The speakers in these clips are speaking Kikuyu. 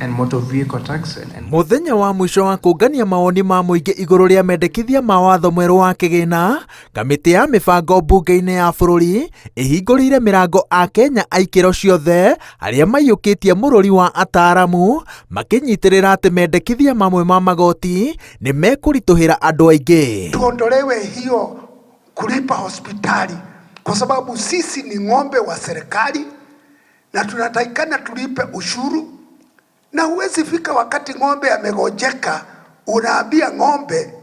And motor vehicle tax and Mũthenya wa mũico wa kũngania mawoni ma mũingĩ igũrũ rĩa mendekithia ma watho mwerũ wa kĩgĩna, kamĩtĩ ya mĩbango mbunge-inĩ ya bũrũri ĩhingũrĩire mĩrango Akenya a ikĩro ciothe arĩa maiyũkĩtie mũrũri wa ataaramu makĩnyitĩrĩra atĩ mendekithia mamwe ma magoti nĩ mekũritũhĩra andũ aingĩ. Tuondolewe hiyo kulipa hospitali kwa sababu sisi ni ng'ombe wa serikali na tunatakikana tulipe ushuru, na huwezi fika wakati ng'ombe amegonjeka unaambia ng'ombe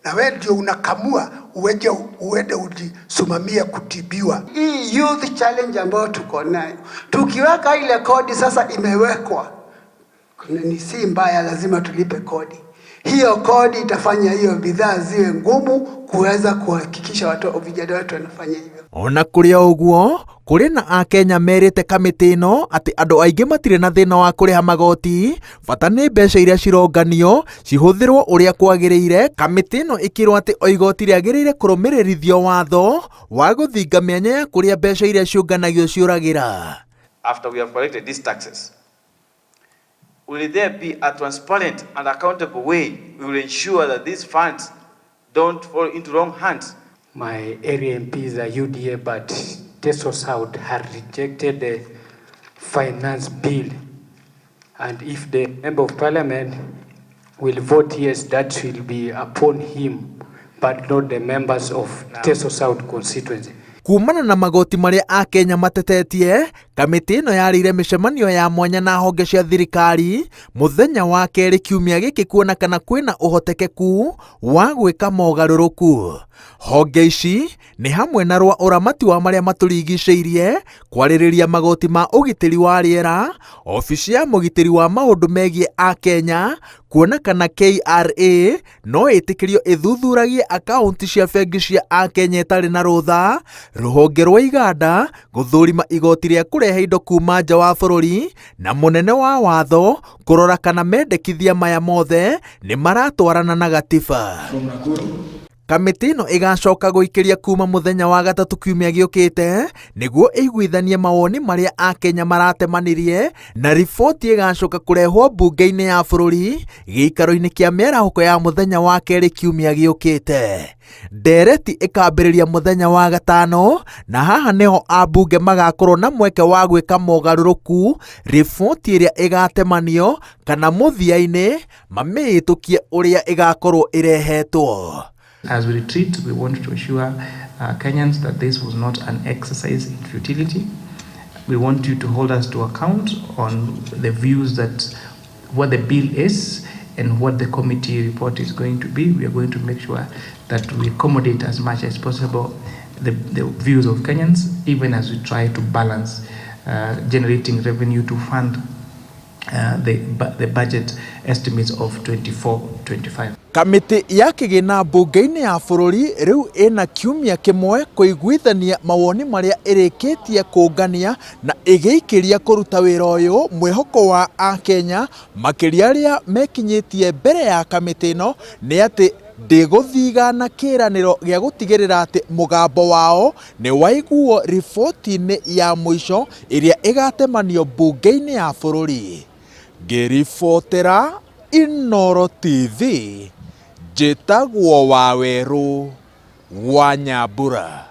na wewe ndio unakamua uweje uende ujisimamie kutibiwa. Hii youth challenge ambayo tuko nayo, tukiweka ile kodi sasa imewekwa, ni si mbaya, lazima tulipe kodi. Hiyo kodi itafanya hiyo bidhaa ziwe ngumu kuweza kuhakikisha watu vijana wetu wanafanya hivyo. Ona kũrĩ o ũguo, kũrĩ na Akenya merĩte kamĩtĩ ĩno atĩ andũ aingĩ matirĩ na thĩna wa kũrĩha magoti, bata nĩ mbeca iria cironganio cihũthĩrwo ũrĩa kwagĩrĩire. Kamĩtĩ ĩno ĩkĩrwo atĩ o igoti rĩagĩrĩire kũrũmĩrĩrithio watho wa gũthinga mĩanya ya kũrĩa mbeca iria ciũnganagio ciũragĩra. After we have collected these taxes, will there be a transparent and accountable way we will ensure that these funds don't fall into wrong hands? My area MPs are UDA, but Teso South had rejected the finance bill. And if the member of parliament will vote yes, that will be upon him, but not the members of Teso South constituency. Kumana na magoti marĩa Akenya matetetie, kamĩtĩ ĩno yarĩire mĩcemanio ya mwanya na honge cia thirikari mũthenya wa kerĩ kiumia gĩkĩ kuona kana kwĩna ũhotekeku wa gwĩka mogarũrũku. Honge ici nĩ hamwe na rwa ũramati wa marĩa matũrigicĩirie, kwarĩrĩria magoti ma ũgitĩri wa rĩera, obici ya mũgitĩri wa maũndũ megiĩ Akenya, kuona kana KRA no ĩtĩkĩrio ĩthuthuragie akaunti cia bengi cia Akenya ĩtarĩ na rũtha, rũhonge rwa iganda gũthũrima igoti rĩa kũrehe indo kuma nja wa bũrũri, na mũnene wa watho kũrora kana mendekithia maya mothe nĩ maratwarana na gatiba. Kamĩtĩ ĩno ĩgacoka gũikĩria kuma mũthenya wa gatatũ kiumia gĩũkĩte nĩguo ĩiguithanie mawoni marĩa Akenya maratemanirie, na riboti ĩgacoka kũrehwo mbunge-inĩ ya bũrũri gĩikaro-inĩ kĩa mĩarahũko ya mũthenya wa kerĩ kiumia gĩũkĩte. Ndereti ĩkambĩrĩria mũthenya wa gatano, na haha nĩho ambunge magakorwo na mweke wa gwĩka mogarũrũku riboti ĩrĩa ĩgatemanio kana mũthia-inĩ mamĩhĩtũkie ũrĩa ĩgakorwo ĩrehetwo. As we retreat, we want to assure Kenyans that this was not an exercise in futility. We want you to hold us to account on the views that what the bill is and what the committee report is going to be. We are going to make sure that we accommodate as much as possible the views of Kenyans, even as we try to balance generating revenue to fund the budget estimates of 24-25. Kamĩtĩ ya kĩgĩna mbunge-inĩ ya bũrũri rĩu ĩna kiumia kĩmwe kũiguithania mawoni marĩa ĩrĩkĩtie kũngania na ĩgĩikĩria kũruta wĩra ũyũ. Mwĩhoko wa Akenya, makĩria arĩa mekinyĩtie mbere ya kamĩtĩ ĩno, nĩ atĩ ndĩgũthiga na kĩĩranĩro gĩa gũtigĩrĩra atĩ mũgambo wao nĩ waiguo riboti-inĩ ya mũico ĩrĩa ĩgatemanio mbunge-inĩ ya bũrũri. Ngĩribotera Inooro TV, njĩtagwo Wawerũ wa Nyambura.